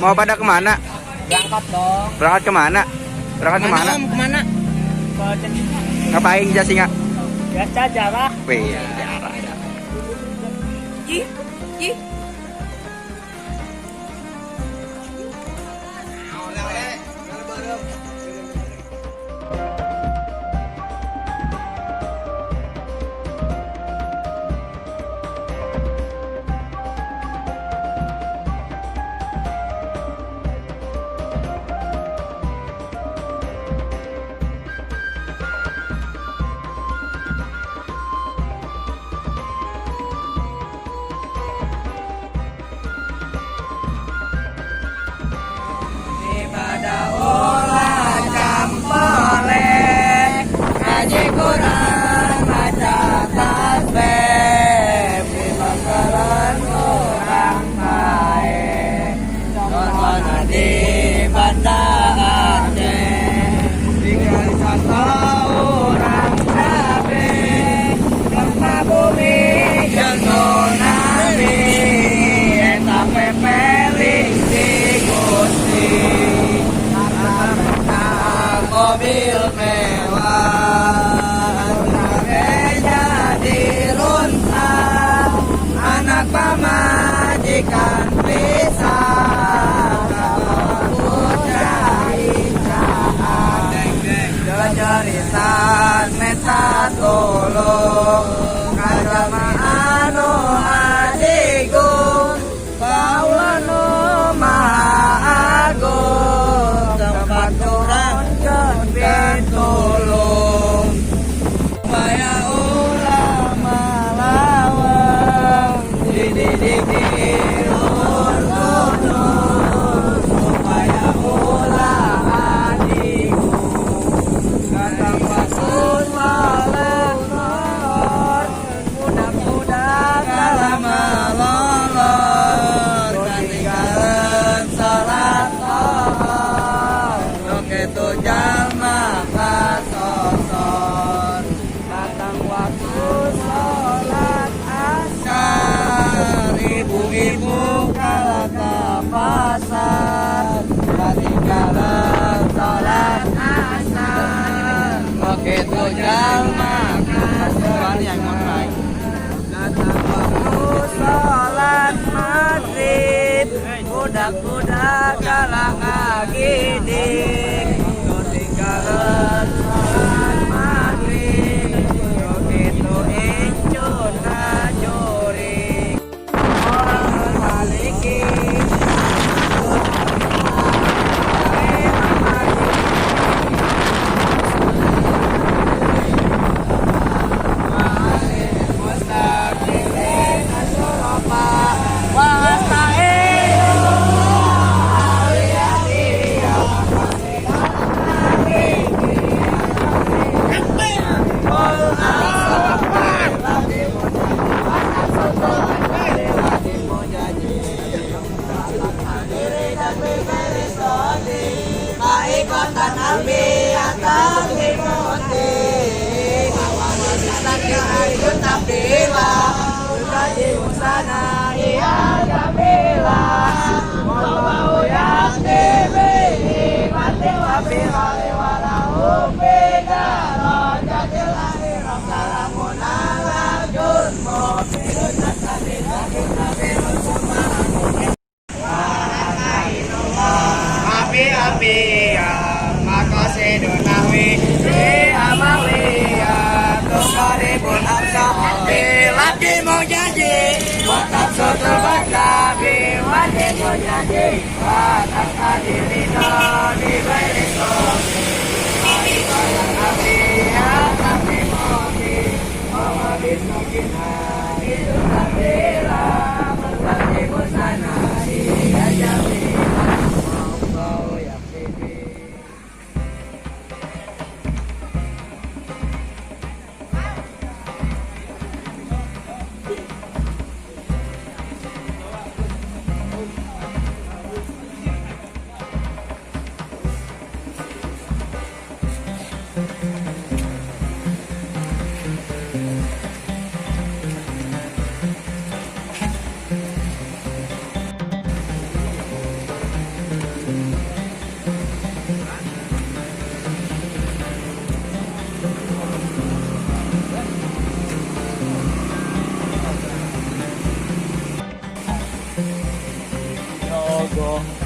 Mau pada kemana? Berangkat dong. Berangkat kemana? Berangkat kemana? Om, kemana? Ke Jasinga. Ngapain Jasinga? Biasa jarah. Wih, jarah. Ih, ih. Mobil mewah, jadi runtah, anak pamajikan pisah, bocah icaan, jejeritan meta tolong, kajama anu adigung, kaulanu maha agung, tempat orang tolong supaya ulama lawang dididik di luhur supaya ulah adigung kata pasun walor muda-muda kalah melolor ketinggalan salat lohor itu jalma kasosor datang waktu sholat asar ibu-ibu kalah ke pasar ketinggalan sholat asar begitu jalma kasosor datang waktu sholat maghrib budak-budak kalah ngagidik ketinggalan sholat maghrib begitu incun ngajurik orang maliki. Logo.